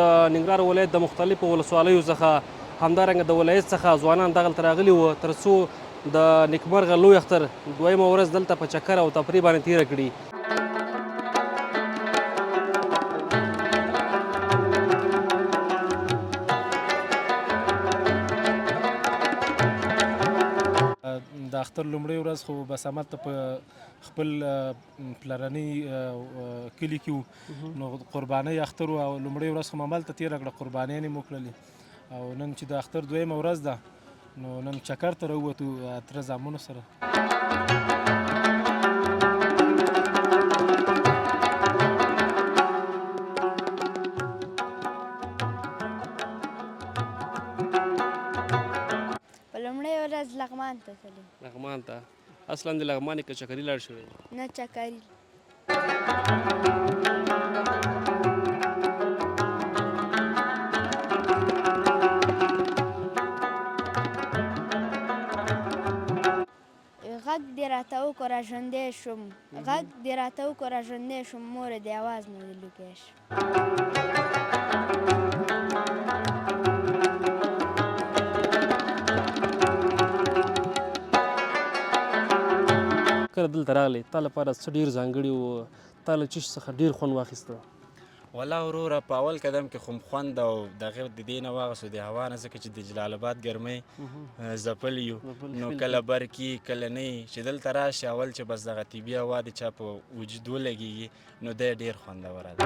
د ننګرهار ولایت د مختلفو ولسوالیو څخه همدارنګه د ولایت څخه ځوانان دغلته راغلي وو ترڅو د نیکمرغه لوی اختر دویمه ورځ دلته په چکر او تفریح باندې تیره کړي. د اختر لومړۍ ورځ خو بس هملته په خپل پلرني کلي کې وو، نو قربانۍ اختر وو او لومړۍ ورځ خو مو هملته تېره کړه، قربانیانې مو وکړلې او نن چې د اختر دویمه ورځ ده نو نن چکر ته راووتو تره زامنو سره. په لومړۍ ورځ لغمان ته تللی. لغمان ته اصلا د لغمان که چکري لاړ شوی؟ نه، چکري. غږ دې راته وکړو را ژوندی شوم، غږ دې راته وکړو را ژوندی شوم، مورې د اواز مې ولیکی شو. کله دلته راغلې تا لپاره څه ډیر ځانګړي وو، تا له چش څخه ډیر خوند واخیسته؟ ولا وروره په اول قدم کې خو خوند او دغه د دې نه واغسو د هوا نه، ځکه چې د جلال آباد ګرمۍ ځپلی یو، نو کله برکي کله نه، چې دلته راشي اول چې بس دغه طبي هوا د چا په وجود ولګېږي نو دی ډېر خوندوره ده.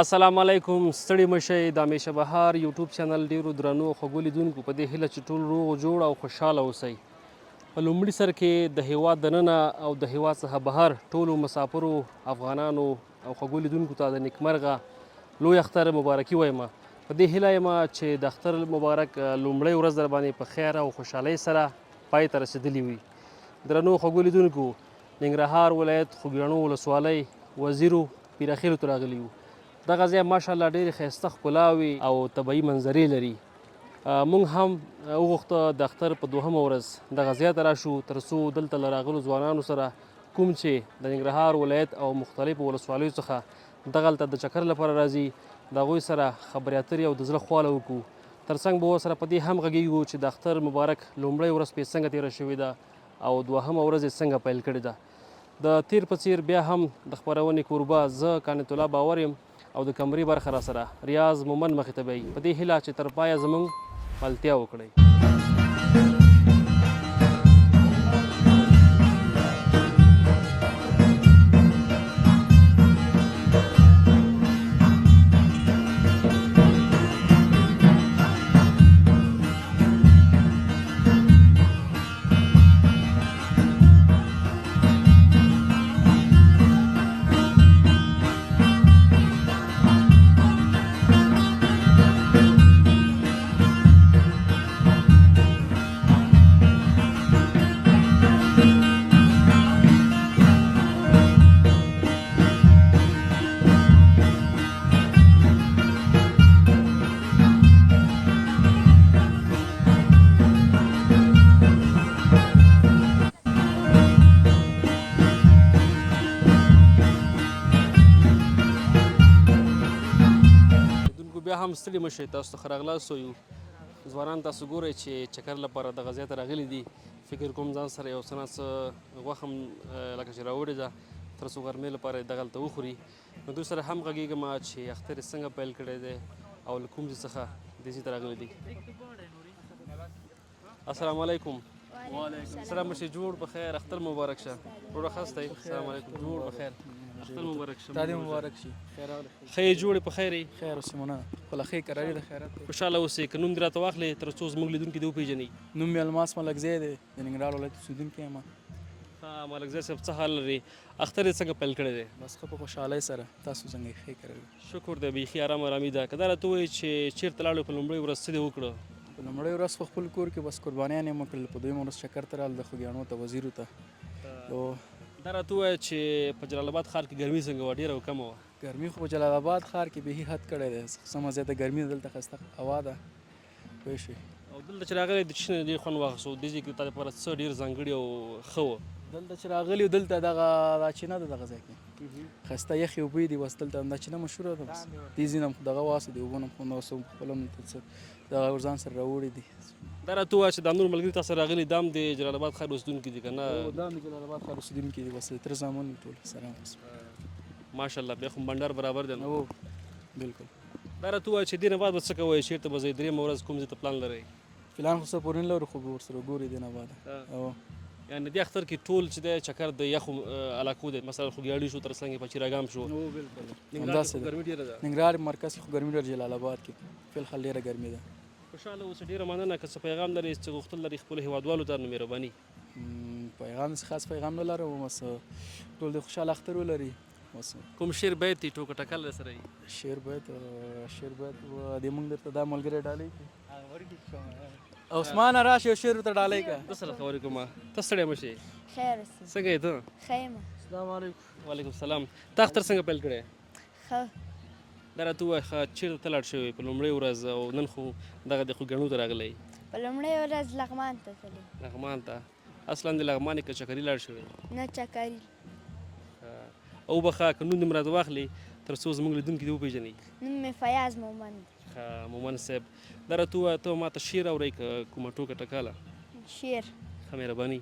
السلام علیکم، ستړي مشئ. د همیشه بهار یوټیوب چینل ډیرو درنو او خوږو لیدونکو په دې هیله چې ټول روغ جوړ او خوشحاله اوسئ. په لومړي سر کې د هیواد دننه او د هیواد څخه بهر ټولو مسافرو افغانانو او خوږو لیدونکو ته د نیکمرغه لوی اختر مبارکي وایم. په دې هیله یم چې د اختر مبارک لومړۍ ورځ در باندې په خیر او خوشحالۍ سره پای ته رسېدلې وي. درنو خوږو لیدونکو، ننګرهار ولایت خوږیاڼو ولسوالۍ وزیرو پیرخیلو ته راغلي یو. دغه ځای ماشاءالله ډېرې ښایسته ښکلاوې او طبیعي منظرې لري. موږ هم وغوښته د اختر په دوهمه ورځ دغه ځای ته راشو تر څو دلته له راغلو ځوانانو سره کوم چې د ننګرهار ولایت او مختلفو ولسوالیو څخه دغلته د چکر لپاره راځي د هغوی سره خبرې اترې او د زړه خواله وکړو. ترڅنګ به ورسره په دې هم غږیږو چې د اختر مبارک لومړۍ ورځ پې څنګه تیره شوې ده او دوهمه ورځ یې څنګه پیل کړې ده. د تیر په څیر بیا هم د خپرونې کوربه زه قانت الله باور یم او د کمرې برخه راسره ریاض مومند مخې ته بیایي، په دې هیله چې تر پایه زموږ ملتیا وکړئ. لیدونکو بیا هم ستړي مه شئ، تاسو ته ښه راغلاست وایو. ځوانان تاسو ګورئ چې چکر لپاره دغه ځای ته راغلي دي، فکر کوم ځان سره یو څه نا څه غوښه هم لکه چې راوړې ده تر څو غرمې لپاره یې دغلته وخوري. نو دوی سره هم غږېږم چې اختر یې څنګه پیل کړی دی او له کوم ځای څخه دې ځای ته راغلي دي. السلام علیکم. سلام مشي، جوړ په خیر، اختر مبارک شه. وروره ښه یې؟ السلام علیکم، جوړ په خیر، اختر مبارک شه. تا دې مبارک شي. خیر راغلی. ښه یې، جوړ په خیر یې؟ خیر اوسې مننه، خپله ښې قراري ده، خیرت دی. خوشحاله اوسې. که نوم دې راته واخلې تر څو زموږ لیدونکي دې وپېژني. نوم مې الماس ملکزی دی، د ننګرهار ولایت اوسېدونکی یم. ښه ملکزی صاحب، څه حال لرې؟ اختر یې څنګه پیل کړی دی؟ بس ښه په خوشحالۍ سره. تاسو څنګه یې؟ ښې قراري؟ شکر دی، بیخي ارام ارامي ده. که دا راته ووایې چې چېرته لاړې، په لومړۍ ورځ څه دې وکړه؟ په لومړۍ ورځ په خپل کور کې بس قربانیان یې وکړل، په دویمه ورځ چکر ته راغلل د خوږیاڼو ته، وزیرو ته. دا راته ووایه چې په جلال اباد ښار کې ګرمي څنګه وه، ډېره او کمه وه؟ ګرمي خو په جلال اباد ښار کې بیخي حد کړی دی، سمه زیاته ګرمي ده، دلته ښایسته هوا ده، پوه شوې. او دلته چې راغلی د څه نه ډېر خوند واخیستو؟ دې ځای کې تا لپاره څه ډېر ځانګړي او ښه وه؟ دلته چې راغلي یو، دلته دغه دا چینه ده، دغه ځای کې ښایسته یخې اوبه دي، بس دلته همدا چینه مشهوره ده. بس دې ځای نه هم دغه واخیستو، د اوبو نه هم خوند واخیستو، خپل هم دلته څه دغه ځان سره راوړي دي. دا راته ووایه چې دا نور ملګري تاسو سره راغلي، دا هم د جلال اباد ښار اوسېدونکي دي که نه؟ هو، دا هم د جلال اباد ښار اوسېدونکي دي، بس د تره زامن دي ټول سره. ماشاءالله، بیا خو بنډار برابر دی نو. هو بالکل. دا راته ووایه چې دې نه بعد به څه کوئ، چېرته به ځئ، درېیمه ورځ کوم ځای ته پلان لرئ؟ پلان خو څه پورې نه لرو، خو به ورسره ګوري دې نه بعد. یعنې دې اختر کې ټول چې دی چکر د یخو علاقو دی، مثلا خوږیاڼي شو، تر څنګ یې پچیراګام شو. هو بالکل، ننګرهار همداسې کې ده. ګرمي ډېره ده. ننګرهار مرکز کې خو ګرمي ډېره، جلال اباد کې فی الحال ډېره ګرمي ده. خوشحاله اوسې، ډېره مننه. که څه پیغام لرې، څه غوښتل لرې خپلو هېوادوالو ته، نو مهرباني. پیغام څه خاص پیغام نه لرم، بس ټول د خوشحاله اختر ولري بس. کوم شعر بیت دی، ټوکه ټکل در سره وي؟ شعر بیت، شعر بیت دې مونږ درته دا ملګری ډالۍ کړي. عثمانه راشه یو شعر ورته ډالۍ کړه. ته سره خبرې کومه، ته ستړی مه شې. خیر اوسې. څنګه یې ته؟ ښه یم. السلام علیکم. وعلیکم السلام. تا اختر څنګه پیل کړی؟ ښه. دا راته ووایه ښه، چېرته ته لاړ شوې په لومړۍ ورځ او نن خو دغه د خوږیاڼو ته راغلی؟ په لومړۍ ورځ لغمان ته تللی. لغمان ته؟ اصلا د لغمان یې که چکري لاړ شوې؟ نه، چکري. او وبخښه که نوم دې م راته واخلې تر څو زموږ لیدونکي دې وپېژني. نوم مې فیاض مومند دی. ښه مومند صاحب، دا راته ووایه ته ماته شعر اورئ که کومه ټوکه ټکاله؟ شعر. ښه مهرباني.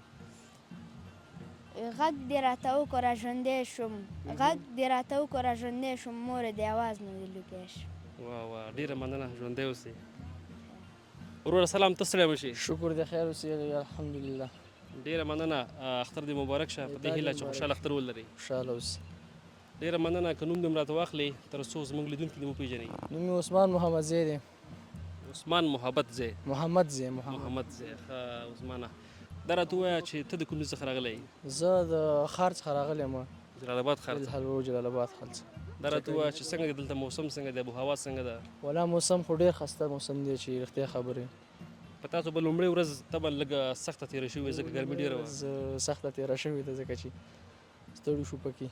غږ دې راته وکړه را ژوندی شوم، غږ دې راته وکړه را ژوندی شوم، مورې د اواز مې ولیکی شم. واه واه، ډېره مننه، ژوندی اوسې. وروره سلام، ته ستړی مه شې. شکر دی، خیر اوسې، الحمدلله. ډېره مننه، اختر دې مبارک شه، په دې هیله چې خوشحاله اختر ولرې. خوشحاله اوسې. ډېره مننه، که نوم دې هم راته واخلې تر څو زموږ لیدونکي دې وپېژني. نوم مې عثمان محمد زی دی. عثمان محبت زی؟ محمد زی، محمد. محمد زی. ښه عثمانه، دا راته ووایه چې ته د کوم ځای څخه راغلی یې؟ زه د ښار څخه راغلی یم. جلال اباد ښار څخه؟ بالحال جلال اباد ښار څخه. دا راته ووایه چې څنګه دی دلته موسم، څنګه دی، آب و هوا څنګه ده؟ ولا موسم خو ډېر ښایسته موسم دی چې رښتیا خبرې. په تاسو به لومړۍ ورځ طبعا لږه سخته تېره شوې ځکه ګرمي ډېره وه. سخته تېره شوې ده ځکه چې ستړي شو پکې.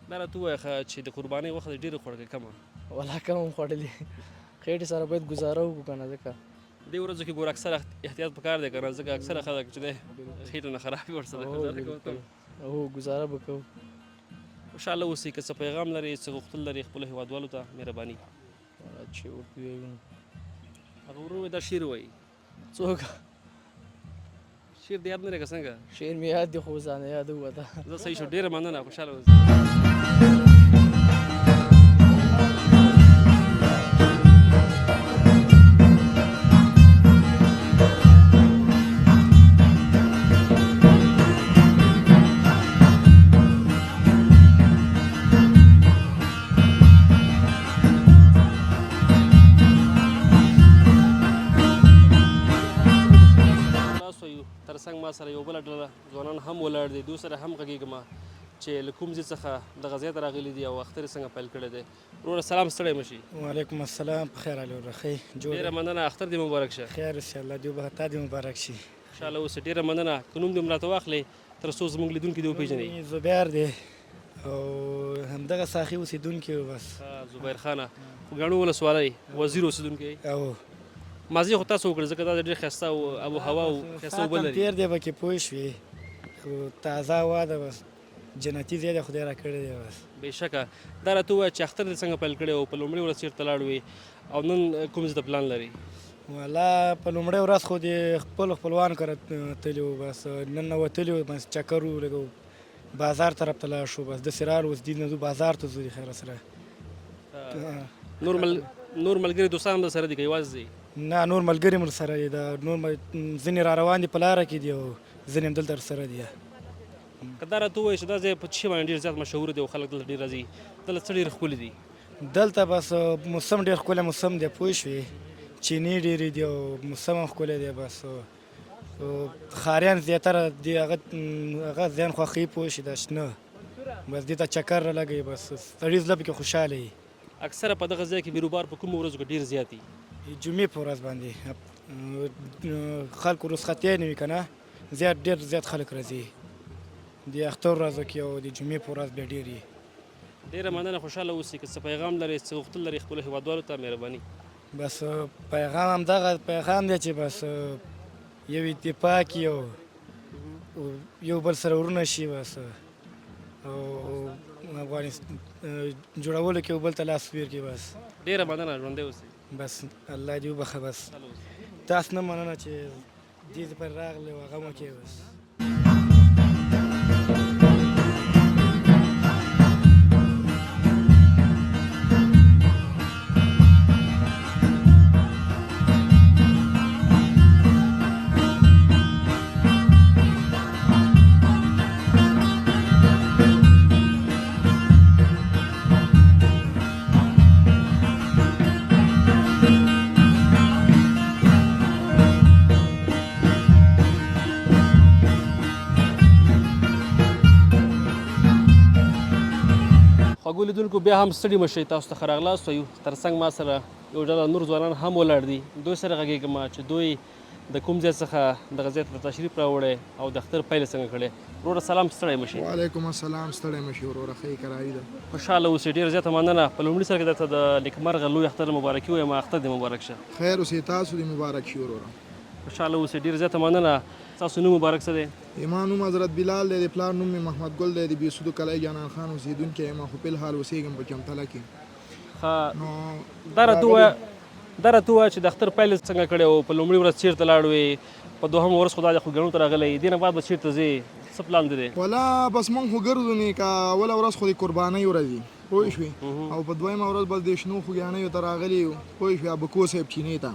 دا راته ووایه ښه چې د قربانۍ غوښه دې ډېره خوړه که کمه؟ ولا کمه هم خوړلې، خېټې سره باید ګزاره وکړو که نه ځکه دې ورځو کې ګوره اکثره احتیاط پکار دی که نه، ځکه اکثره خلک چې دی خېټه نه خراب وي ورسره ګزاره کوو. هو ګزاره به کوو. خوشحاله اوسئ، که څه پیغام لرې، څه غوښتل لرې خپلو هېوادوالو ته، مهرباني. چې ورته ووایو. هغه ورور مې دا شعر وایي. څوک؟ شعر دې یاد نه دی که څنګه؟ شعر مې یاد دی خو ځانه یاد ووته. زه صحیح شو، ډېره مننه، خوشحاله اوسئ. تاسو یو ترڅنګ ما سره یو بله ډله ځوانان هم ولاړ دي، دوی سره هم غږېږم چې له کوم ځای څخه دغه ځای ته راغلي دي او اختر یې څنګه پیل کړی دی. وروره سلام، ستړی مه شي. وعلیکم السلام، په خیر علي ورخی جوړ ډېره مننه، اختر دې مبارک شه. خیر اوسې، الله دې وبخښه، تا دې مبارک شي. خوشحاله اوسې، ډېره مننه. که نوم دې هم راته واخلې تر څو زموږ لیدونکي دې وپېژني. نوم مې زبیر دی او همدغه ساحې اوسېدونکی یو بس. زبیر خانه، خوږیاڼو ولسوالۍ وزیر اوسېدونکی. او مزې خو تاسو وکړې ځکه دا ډېر ښایسته او اب و هوا او ښایسته اوبه لري. تېر دی پکې پوه شوې، خو تازه هوا ده، بس جنتي ځای دی خدای راکړی دی بس. بېشکه. دا راته ووایه چې اختر دې څنګه پیل کړی او په لومړۍ ورځ چېرته لاړ وې او نن کوم ځای ته پلان لرې؟ والا په لومړۍ ورځ خو د خپلو خپلوانو کره تللي وو، بس نن نه وتلي وو، بس چکر ولګو، بازار طرف ته لاړ شو، بس داسې راغلو، اوس دې نه ځو بازار ته ځو د خیره سره. نور مل نور ملګري دوستان هم درسره دي که یوازې ځئ؟ نه، نور ملګري مو سره دي، دا نور ځینې را روان دي په لاره کې دي او ځینې هم دلته سره دي. که دا راته ووایې چې دا ځای په څه شي باندې ډېر زیات مشهور دی او خلک دلته ډېر راځي، دلته څه ډېر ښکلي دي؟ دلته بس موسم ډېر ښکلی موسم دی، پوه شوې، چینې ډېرې دي او موسم هم ښکلی دی، بس ښاریان زیاتره دی هغه هغه ځان خوښوي، پوه شي، دا شنه بس دې ته چکر را لګوي، بس سړي زړه پکې خوشحاله وي. اکثره په دغه ځای کې بیروبار په کومو ورځو کې ډېر زیات وي؟ جمعې په ورځ باندې خلکو رخصتیانې وي که نه، زیات ډېر زیات خلک راځي د اختر ورځو کې او د جمعې په ورځ بیا ډېر وي. ډېره مننه، خوشحاله اوسئ. که څه پیغام لرئ، څه غوښتل لرئ خپلو هېوادوالو ته، مهرباني. بس پیغام همدغه پیغام دی چې بس یو اتفاق یو یو بل سره ورونه شي بس، او افغانستان جوړولو کې یو بل ته لاس ورکړي بس. ډېره مننه، ژوندی اوسئ. بس الله دې وبخښه، بس تاسو نه مننه چې دې ځای پر راغلې او هغه مو کې بس. خوږو لیدونکو بیا هم ستړي مه شئ، تاسو ته ښه راغلاست وایو. ترڅنګ ما سره یو ډله نور ځوانان هم ولاړ دي، دوی سره غږېږم چې دوی د کوم ځای څخه دغه ځای ته تشریف راوړی او د اختر پیل یې څنګه کړی. وروره سلام، ستړی مه شئ. وعلیکم السلام، ستړی مه شې وروره، ښه یې کراري ده. خوشحاله اوسئ، ډېره زیاته مننه. په لومړي سر کې درته د نیکمرغه لوی اختر مبارکي وایم، اختر دې مبارک شه. خیر اوسې، تاسو دې مبارک شي وروره. خوشحاله اوسئ، ډېره زیاته مننه. ستاسو نوم مبارک څه دی؟ زما نوم حضرت بلال دی، د پلار نوم مې محمد ګل دی، د بیسودو کلی جانان خان اوسېدونکی یم، خو فی الحال اوسېږم په چمتله کې. ښه، نو دا راته ووایه، دا راته ووایه چې د اختر پیل یې څنګه کړی او په لومړۍ ورځ چېرته لاړ وې، په دوهمه ورځ خو دا دی خوږیاڼو ته راغلی، دې نه بعد به چېرته ځې، څه پلان دې دی؟ ولا بس مونږ خو ګرځو نه، که اوله ورځ خو د قربانۍ ورځ وي، پوه شوې، او په دویمه ورځ بس د شنو خوږیاڼیو ته راغلي یو، پوه شوې، ابکو صاحب چینې ته،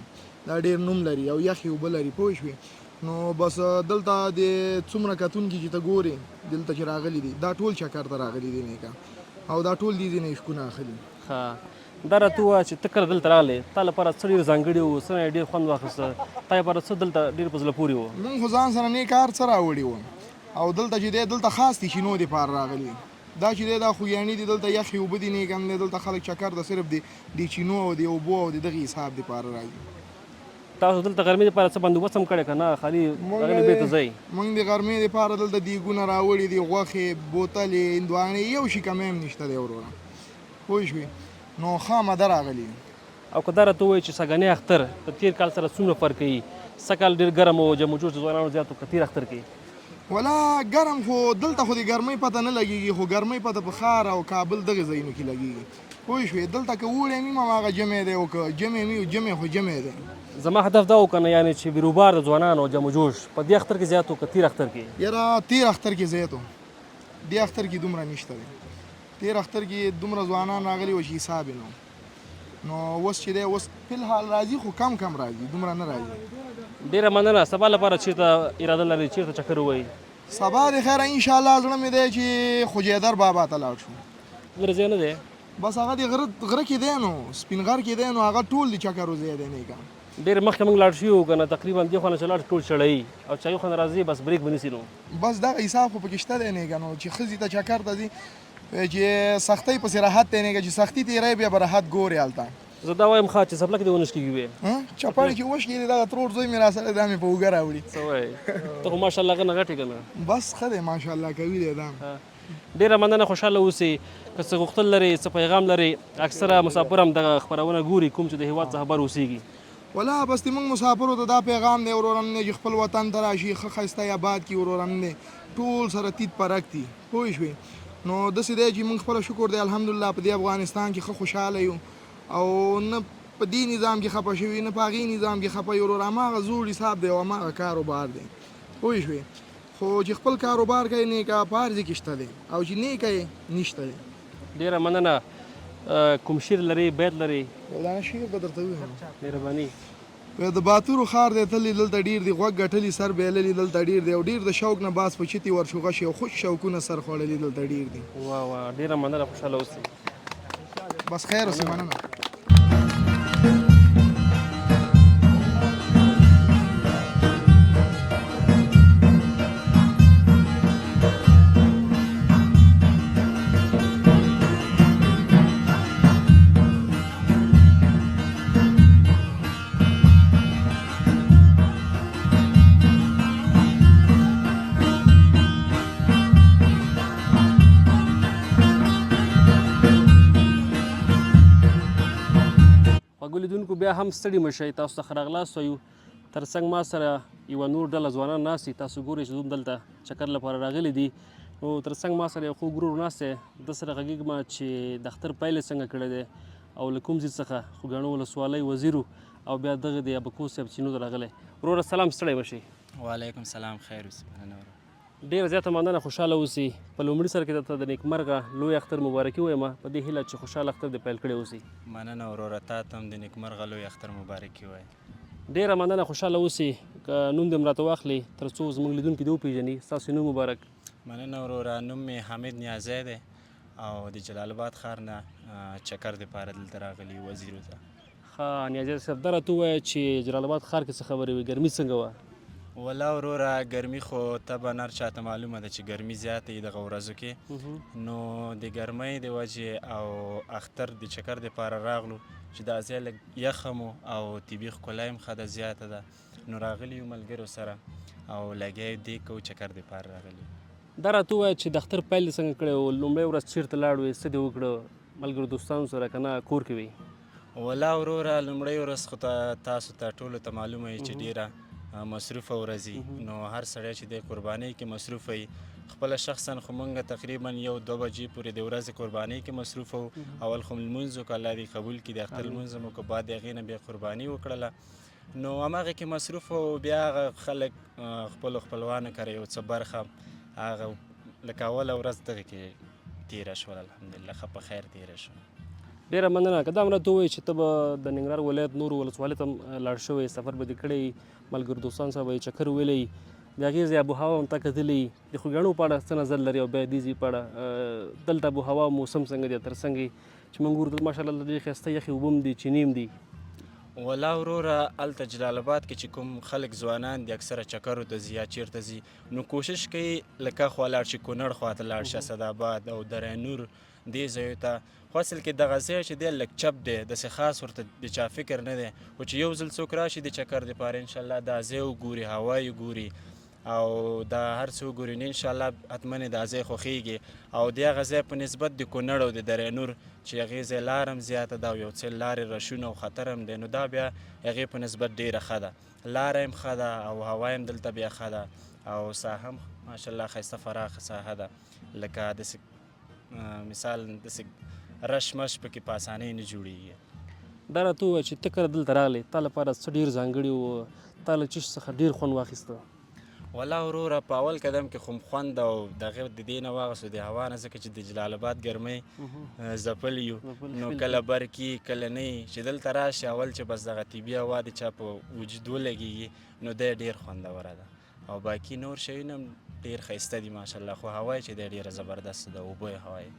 دا ډېر نوم لري او یخې اوبه لري، پوه شوې، نو بس دلته د څومره کتونکي چې ته ګورې دلته چې راغلي دي دا ټول چکر ته راغلي دي نیکه، او دا ټول دې ځینې عشقونه اخلي. ښه، دا راته ووایه چې ته کله دلته راغلې، تا لپاره څه ډېر ځانګړي وو، څه نه یې ډېر خوند واخیسته، تا لپاره څه دلته ډېر په زړه پورې وو؟ مونږ خو ځان سره نیک هر څه راوړي وو، او دلته چې دی دلته خاص دي چینو دپاره راغلي، دا چې دی دا خوږیاڼي دي، دلته یخې اوبه دي نیک هم دی، دلته خلک چکر ته صرف د چینو او د اوبو او د دغې حساب دپاره راځي. تاسو دلته غرمې لپاره څه بندوبست هم کړی که نه خالي راغلي بیرته ځئ؟ مونږ د غرمې لپاره دلته دیګونه راوړي دي، غوښې، بوتلې، هندواڼې، یو شي کمی هم نشته دی وروره، پوه شوې، نو ښه آماده راغلي یو. او که دا راته ووایې چې سږنی اختر د تېر کال سره څومره فرق کوي؟ سږ کال ډېر ګرم و، جم و جوش د ځوانانو زیات و، که تېر اختر کې؟ ولا ګرم خو دلته خو د ګرمۍ پته نه لګېږي، خو ګرمۍ پته په ښار او کابل دغې ځایونو کې لګېږي. پوه شوې دلته که اوړی هم وي هماغه ژمی دی او که ژمی هم وي ژمی خو ژمی دی. زما هدف دا و کنه یعنی چې بیروبار د ځوانانو جم و جوش په دې اختر کې زیات و که تیر اختر کې؟ یاره تیر اختر کې زیات و دې اختر کې دومره نشته دی تیر اختر کې دومره ځوانان راغلي و چې حساب یې نه و نو اوس چې دی اوس فلحال راځي خو کم کم راځي دومره نه راځي. ډیره مننه سبا لپاره چیرته اراده لرئ چیرته چکر ووهئ؟ سبا د خیره ان شاء الله زړه مې دی چې خوجیدر بابا ته لاړ شو. لرې ځای نه دی؟ بس هغه د غره غره کې دی نو سپین غر کې دی نو هغه ټول د چکرو ځای دی نیکه. ډېر مخکې موږ لاړ شوي وو کنه تقریبا دې خوا نه چې لاړ ټول چړهیي او چایو خوا نه راځي بس بریک به نیسي نو. بس دغه حساب خو پکې شته دی نیکه نو چې ښځې ته چکر ته ځي چې سختۍ پسې راحت دی نیکه چې سختي تېروې بیا به راحت ګورې هلته. زه دا وایم ښه چې څپلکې دې ونه شکېږي وې. چپړې چې وشکېدې دغه ترور زوی مې راسره دا مې په اوږه راوړي. څه وایې ته خو ماشاءالله هغه نه غټ یې کنه. بس ښه دی ماشاءالله قوي دی دا. ډیره مننه خوشحاله اوسې که څه غوښتل لرې څه پیغام لرې اکثره مسافر هم دغه خپرونه ګوري کوم چې د هیواد څخه بهر اوسیږي. ولا بس د موږ مسافرو ته دا پیغام دی ورورم دی چې خپل وطن ته راشي ښه ښایسته یې اباد کړي ورورم دی ټول سره تیت پرک دي پوه شوې نو داسې دی چې موږ خپله شکر دی الحمدلله په دې افغانستان کې ښه خوشحاله یو او نه په دې نظام کې خپه شوي نه په هغې نظام کې خپه یو وروره هماغه زوړ حساب دی او هماغه کار و بار دی پوه شوې خو چې خپل کاروبار کوې نیکه په هر ځای کې شته دی او چې نه کوې نشته دی. ډیره مننه کوم شعر لرې بیت لرې؟ یو دانه شعر به درته ووایم. مهرباني. د باتورو ښار دی تللی دلته ډیر دي غوږ ګټلي سر بیللي دلته ډیر دي او ډیر د شوق نه باز په چتي ورشوغه شي او خوش شوقونه سر خوړلي دلته ډیر دي. واه واه ډیره مننه خوشحاله اوسې. بس خیر اوسې مننه. خوږو لیدونکو بیا هم ستړي مه شئ، تاسو ته ښه راغلاست وایو. تر څنګ ما سره یوه نور ډله ځوانان ناست دي، تاسو ګورئ چې دوی هم دلته چکر لپاره راغلي دي. نو تر څنګ ما سره یو خوږ ورور ناست دی، ده سره غږېږم چې د اختر پیل یې څنګه کړی دی او له کوم ځای څخه خوږیاڼو ولسوالۍ وزیرو او بیا دغه د ابکو صاحب چینو ته راغلی. وروره سلام، ستړی مه شئ. وعلیکم سلام، خیر اوسې، مننه وروره. ډېره زیاته مننه، خوشحاله اوسې. په لومړي سر کې درته د نېکمرغه لوی اختر مبارکي وایم، په دې هیله چې خوشحاله اختر دې پیل کړی اوسې. مننه وروره، تاته هم د نېکمرغه لوی اختر مبارکي وایم. ډېره مننه، خوشحاله اوسې. که نوم دې هم راته واخلې تر څو زموږ لیدونکي دې وپېژني. ستاسو نوم مبارک. مننه وروره، نوم مې حامد نیازی دی او د جلال اباد ښار نه چکر دپاره دلته راغلي یو وزیرو ته. ښه نیازی صاحب دا راته ووایه چې جلال اباد ښار کې څه خبرې وې، ګرمي څنګه وه؟ ولا وروره ګرمي خو طبعا هر چاته معلومه ده چې ګرمي زیاته وي دغه ورځو کې، نو د ګرمۍ د وجې او اختر د چکر دپاره راغلو چې دا ځای لږ یخ هم و او طبي ښکلا یې هم ښه ده زیاته ده، نو راغلي یو ملګرو سره او لګیا یو دې کوو چکر دپاره راغلي یو. دا راته ووایه چې د اختر پیل دې څنګه کړی و، لومړۍ ورځ چیرته لاړ وې، څه دې وکړه، ملګرو دوستانو سره که نه کور کې وې؟ ولا وروره لومړۍ ورځ خو تاسو ته ټولو ته معلومه وي چې ډیره مصروفه ورځ وي، نو هر سړی چې دی قربانۍ کې مصروف وي. خپله شخصا خو مونږ تقریبا یو دوه بجې پورې د ورځې قربانۍ کې مصروف وو. اول خو لمونځ وکړ، الله دې قبول کړي، د اختر لمونځ مو وکړ، بعد د هغې نه بیا قرباني وکړله، نو هماغه کې مصروف وو. بیا هغه خلک خپلو خپلوانو کره یو څه برخه هغه لکه اوله ورځ دغه کې تېره شوله، الحمدلله ښه په خیر تېره شوه. ډېره مننه. که دا هم راته ووایې چې ته به د ننګرهار ولایت نورو ولسوالۍ ته هم لاړ شوی، سفر به دې کړی، ملګرو دوستانو سره به یې چکر ویلی، د هغې ځای اب و هوا هم تا کتلي، د خوږیاڼو په اړه څه نظر لرې او بیا د دې ځای په اړه دلته اب و هوا او موسم څنګه دی، تر څنګ یې چې موږ ګورو دلته ماشاءالله دلته ډېرې ښایسته یخې اوبه هم دي، چینې هم دي. ولا وروره هلته جلال اباد کې چې کوم خلک ځوانان دي اکثره چکرو ته ځي یا چیرته ځي، نو کوشش کوي لکه خوا لاړ شي، کونړ خواته لاړ شي، اسداباد او دره نور دې ځایو ته. خو اصل کې دغه ځای چې دی لږ چپ دی، داسې خاص ورته د چا فکر نه دی، خو چې یو ځل څوک راشي د چکر دپاره انشاءالله دا ځای وګوري، هوا یې وګوري او دا هر څه وګوري، نو انشاءالله حتما یې دا ځای خوښېږي. او د هغه ځای په نسبت د کونړ او د درې نور چې هغې ځای لار هم زیاته ده او یو څه لارې رشونه او خطر هم دی، نو دا بیا هغې په نسبت ډېره ښه ده، لاره هم ښه ده او هوا هم دلته بیا ښه ده او ساحه هم ماشاءالله ښایسته فراخه ساحه ده، لکه داسې مثال داسې رش مش پکې په اسانۍ نه جوړیږي. دا راته ووایه چې ته کله دلته راغلې تا لپاره څه ډېر ځانګړي وو، تا له چش څخه ډېر خوند واخیسته؟ ولا وروره په اول قدم کې خو خوند او دغه د دې نه واغسو د هوا نه، ځکه چې د جلال آباد ګرمۍ ځپلی یو، نو کله برکي کله نه، چې دلته راشي اول چې بس دغه طبي هوا د چا په وجود ولګېږي نو دی ډېر خوندوره ده، او باقي نور شیونه هم ډېر ښایسته دي ماشاءالله، خو هوا یې چې دی ډېره زبردسته ده، اوبه یې هوا یې.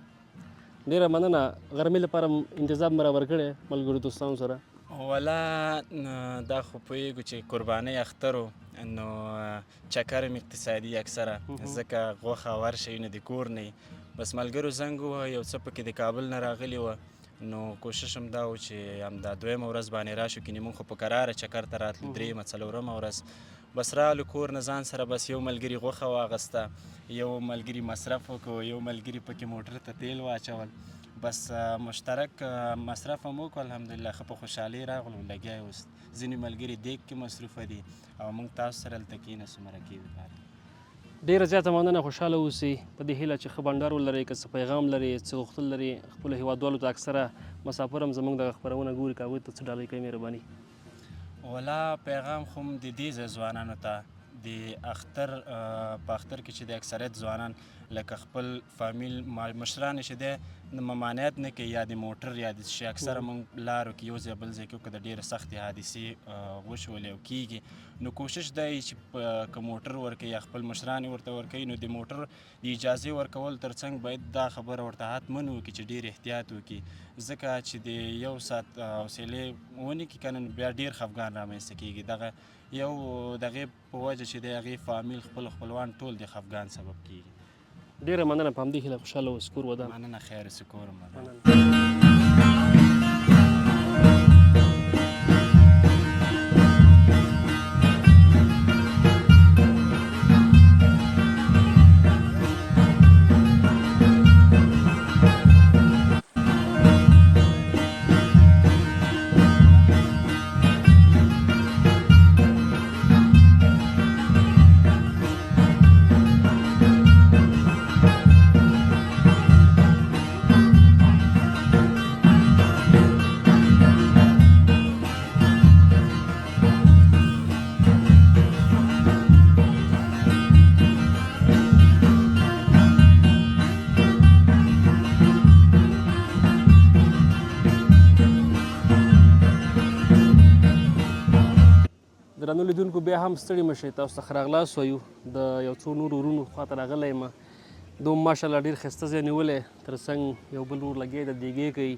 ډېره مننه، غرمې لپاره انتظام برابر کړی ملګرو دوستانو سره؟ ولا دا خو پوهېږو چې قربانۍ اختر و، نو چکر هم اقتصادي اکثره، ځکه غوښه او هر شیونه د کور نه، بس ملګرو زنګ ووهه، یو څه پکې د کابل نه راغلي وه، نو کوشش هم دا و چې همدا دویمه ورځ باندې راشو، کینې موږ خو په کراره چکر ته راتلو، درېیمه څلورمه ورځ بس رالو کور نه ځان سره، بس یو ملګري غوښه واغسته، یو ملګري مصرف وکړو، یو ملګري پکې موټر ته تیل واچول، بس مشترک مصرف هم وکړو، الحمدلله ښه په خوشحالۍ راغلو، لګیا یو اوس، ځینې ملګري دیګ کې مصروفه دي او موږ تاسو سره هلته کېناستو مرکې دپاره. ډېره زیاته مننه، خوشحاله اوسئ، په دې هیله چې ښه بنډار ولرئ، که څه پیغام لرئ، څه غوښتل لرئ خپلو هیوادوالو ته، اکثره مسافر هم زموږ دغه خپرونه ګوري، که هغوی ته څه ډالۍ کوئ مهرباني. ولا پیغام خو هم د دې ځای ځوانانو ته د اختر په اختر کې چې د اکثریت ځوانان لکه خپل فامیل مشران چې دی ممانعت نه کوي، یا د موټر یا د شي، اکثره موږ لارو کې یو ځای بل ځای کې که د ډېرې سختې حادثې وشولې او کېږي، نو کوشش دا وي چې که موټر ورکوي یا خپل مشران یې ورته ورکوي، نو د موټر د اجازې ورکولو ترڅنګ باید دا خبره ورته حتما وکړي چې ډېر احتیاط وکړي، ځکه چې د یو ساعت حوصلې ونه کړي که نه نو بیا ډېر خفګان رامنځته کېږي، دغه یو دغې په وجه چې دی هغې فامیل خپل خپلوان ټول د خفګان سبب کېږي. ډېره مننه، په همدې هیله خوشحاله اوسئ، کور ودان. مننه، خیر اوسې، کور مو ودان. درنو لیدونکو بیا هم ستړي مه شئ، تاسو ته ښه راغلاست وایو. د یو څو نورو ورونو خواته راغلی یم، دوم ماشاءالله ډېر ښایسته ځای نیولی، تر څنګ یو بل ورور لګیا دی دیګې کوي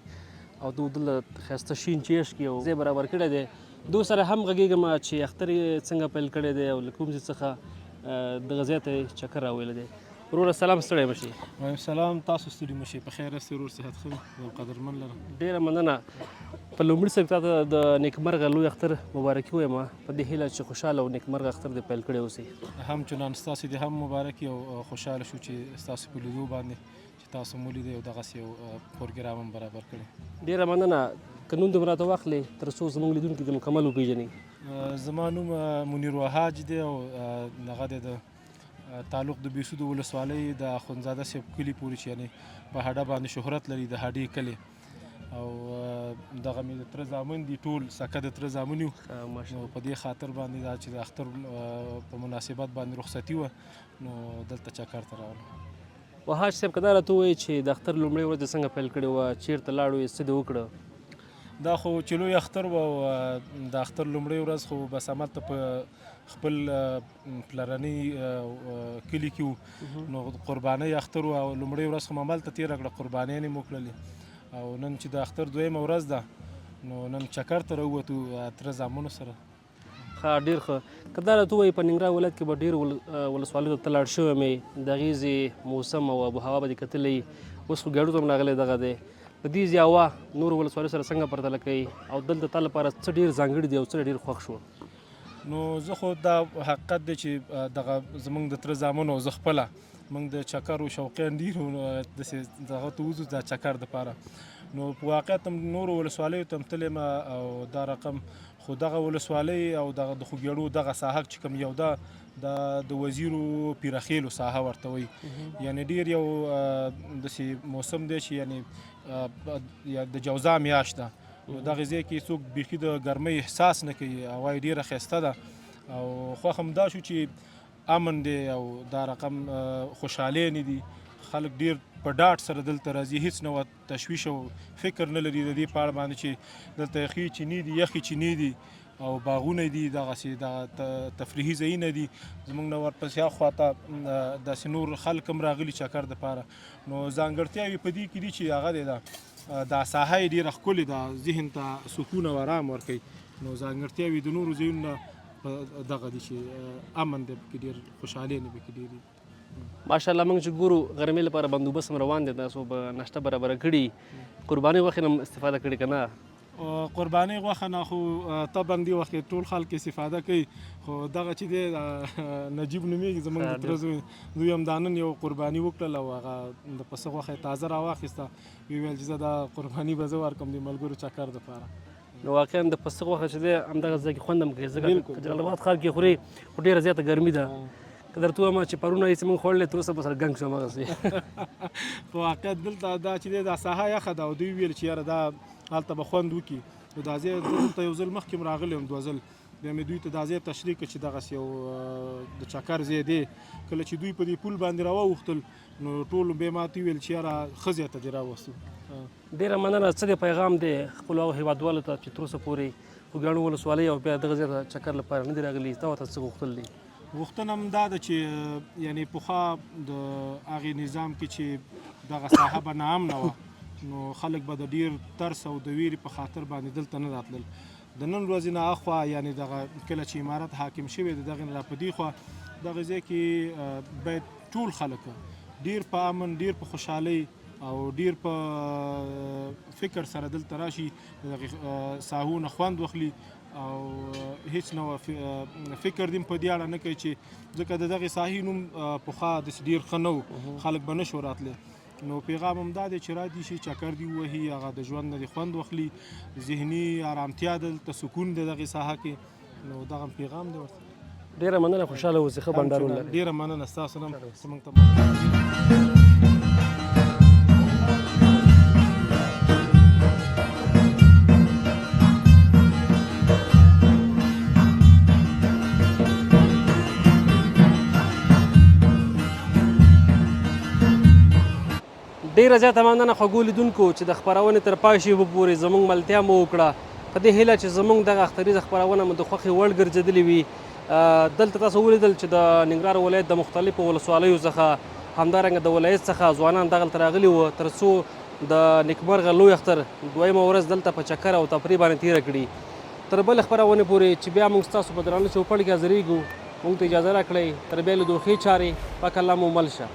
او دوی دلته ښایسته شین چیش کې یو ځای برابر کړی دی. دوی سره هم غږېږم چې اختر یې څنګه پیل کړی دی او له کوم ځای څخه دغه ځای ته یې چکر راویلی دی. وروره سلام، ستړی مه شئ. وعلیکم سلام، تاسو ستړي مه شئ، په خیر یاست ورور؟ صحت ښه دی؟ یو قدرمن لرم. ډېره مننه. په لومړي سر کې تاته د نیکمرغه لوی اختر مبارکي وایم، په دې هیله چې خوشحاله او نیکمرغه اختر دې پیل کړی اوسئ. همچنان ستاسو دې هم مبارک او خوشحاله شو چې ستاسو په لیدو باندې چې تاسو مو لیدی او دغسې یو پروګرام هم برابر کړی. ډېره مننه، که نوم دې راته واخلې تر څو زموږ لیدونکي دې مکمل وپېژني. زما نوم منیر وهاج دی او هغه دی د تعلق د بیسودو ولسوالۍ د اخوندزاده صاحب کلي پورې چې یعنې په هډه باندې شهرت لري، د هډې کلی، او دغه مې د تره زامن دي، ټول سکه د تره زامن یو، نو په دې خاطر باندې دا چې د اختر په مناسبت باندې رخصتي وه نو دلته چکر ته راغلو. وهاج صاحب، که دا راته ووایې چې د اختر لومړۍ ورځ دې څنګه پیل کړې وه، چېرته لاړو یې، څه دې وکړه؟ دا خو چې لوی اختر و او د اختر لومړۍ ورځ خو بس هملته په خپل پلرني کلي کې وو، نو قربانۍ اختر و او لومړۍ ورځ خو مو هملته تېره کړه، قربانیانې مو وکړلې، او نن چې د اختر دویمه ورځ ده نو نن چکر ته راووتو تره زامنو سره. ښه، ډېر ښه. که دا راته ووایې په ننګرهار ولایت کې به ډېرو ولسوالیو ته لاړ شوی مې، د هغې ځای موسم او آب و هوا به دې کتلی، اوس خو ګاډو ته هم راغلی دغه دی، د دې ځای هوا نورو ولسوالیو سره څنګه پرتله کوي او دلته تا لپاره څه ډېر ځانګړي دي او څه ډېر خوښ شو؟ نو زه خو دا حقیقت دی چې دغه زمونږ د تره زامنو او زه خپله موږ د چکرو شوقیان ډېر یو، نو داسې دغه ته وځو دا چکر دپاره، نو په واقعیت هم نورو ولسوالیو ته هم تللی یم او دا رقم خو دغه ولسوالۍ او دغه د خوږیاڼو دغه ساحه چې کوم یو ده دا د وزیرو پیرخیلو ساحه ورته وایي. یعنی ډیر یو داسې موسم دی چې یعنی د جوزا میاشت ده، نو دغه ځای کې څوک بیخي د ګرمۍ احساس نه کوي، هوا یې ډیره ښایسته ده او خوښ هم دا شو چې امن دی او دا رقم خوشحالۍ نه دي. خلک ډیر په ډاډ سره دلته راځي، هیڅ نوع تشویش او فکر نه لري د دې په اړه باندې چې دلته یخې چینې دي، یخې چینې دي او باغونه دي، دغسې دغه تفریحي ځایونه دي. زمونږ نه ورپسې اخوا ته داسې نور خلک هم راغلي چکر دپاره. نو ځانګړتیاوې په دې کې دي چې هغه دی دا ساحه یې ډېره ښکلې ده، ذهن ته سکون او ارام ورکوي. نو ځانګړتیاوې د نورو ځایونو نه دغه دي چې امن دی پکې، ډېر خوشحالۍ نه پکې ډېرې دي. ماشاءالله موږ چې ګورو غرمې لپاره بندوبست هم روان دی، تاسو به ناشته برابره کړي، قرباني غوښې نه هم استفاده کړې که نه؟ قرباني غوښه نه خو طبعا دې وخت کې ټول خلک استفاده کوي، خو دغه چې دی نجیب نومېږي زمونږ د تره زوی، دوی هم دا نن یو قرباني وکړله او هغه د پسه غوښه یې تازه راواخیسته، ویې ویل چې زه دا قرباني به زه ورکړم د ملګرو چکر دپاره. نو واقعا د پسه غوښه چې دی همدغه ځای کې خوند هم کوي، ځکه که جلال اباد ښار کې خورې خو ډېره زیاته ګرمي ده. که درته ووایم چې پرونه یې چې موږ خوړلې تر اوسه به سره ګنګ شو هماغسې. په واقعیت دلته دا چې دی دا ساحه یخه ده او دوی ویل چې یاره دا هلته به خوند وکړي. نو دا ځای زه دلته یو ځل مخکې هم راغلی وم، دوه ځل بیا مې دوی ته دا ځای تشریح کړ چې دغسې یو د چکر ځای دی. کله چې دوی په دې پول باندې راواوښتل نو ټولو بیا ماته وویل چې یاره ښه ځای ته دې راوستو. ډېره مننه. څه دی پیغام دی خپلو هغو هېوادوالو ته چې تر اوسه پورې خوږیاڼو ولسوالۍ او بیا دغه ځای ته چکر لپاره نه دي راغلي، تا ورته څه غوښتل دي؟ غوښتنه هم دا ده چې یعنی پخوا د هغې نظام کې چې دغه ساحه به ناامنه وه نو خلک به د ډیر ترس او د ویرې په خاطر باندې دلته نه راتلل. د نن ورځې نه اخوا یعنی دغه کله چې امارت حاکم شوی د دغې نه را په دې خوا دغه ځای کې باید ټول خلک ډیر په امن، ډیر په خوشحالۍ او ډیر په فکر سره دلته راشي، دغه ساحو نه خوند واخلي او هیڅ نوع فکر دې په دې اړه نه کوي چې ځکه د دغې ساحې نوم پخوا داسې ډېر ښه نه و، خلک به نه شو راتلی. نو پیغام هم دا دی چې را دي شي، چکر دې ووهي، هغه د ژوند نه دې خوند واخلي، ذهني آرامتیا دلته سکون دی دغې ساحه کې. نو دغه پیغام دی ورته. ډېره مننه، خوشحاله اوسئ، ښه بنډار ولرئ. ډېره مننه ستاسو نه چې موږ ته ډیره زیاته مننه خوږو لیدونکو چې د خپرونې تر پای شیبو پورې زموږ ملتیا مو وکړه. په دې هیله چې زموږ دغه اختریزه خپرونه مو د خوښې وړ ګرځېدلې وي. دلته تاسو ولیدل چې د ننګرهار ولایت د مختلفو ولسوالیو څخه همدارنګه د ولایت څخه ځوانان دغلته راغلي وو تر څو د نیکمرغه لوی اختر دویمه ورځ دلته په چکر او تفریح باندې تیره کړي. تر بلې خپرونې پورې چې بیا موږ ستاسو په درانه چوپړ کې حاضرېږو، موږ ته اجازه راکړئ. تر بیا لیدو ښې چارې، پاک الله مو مل شه.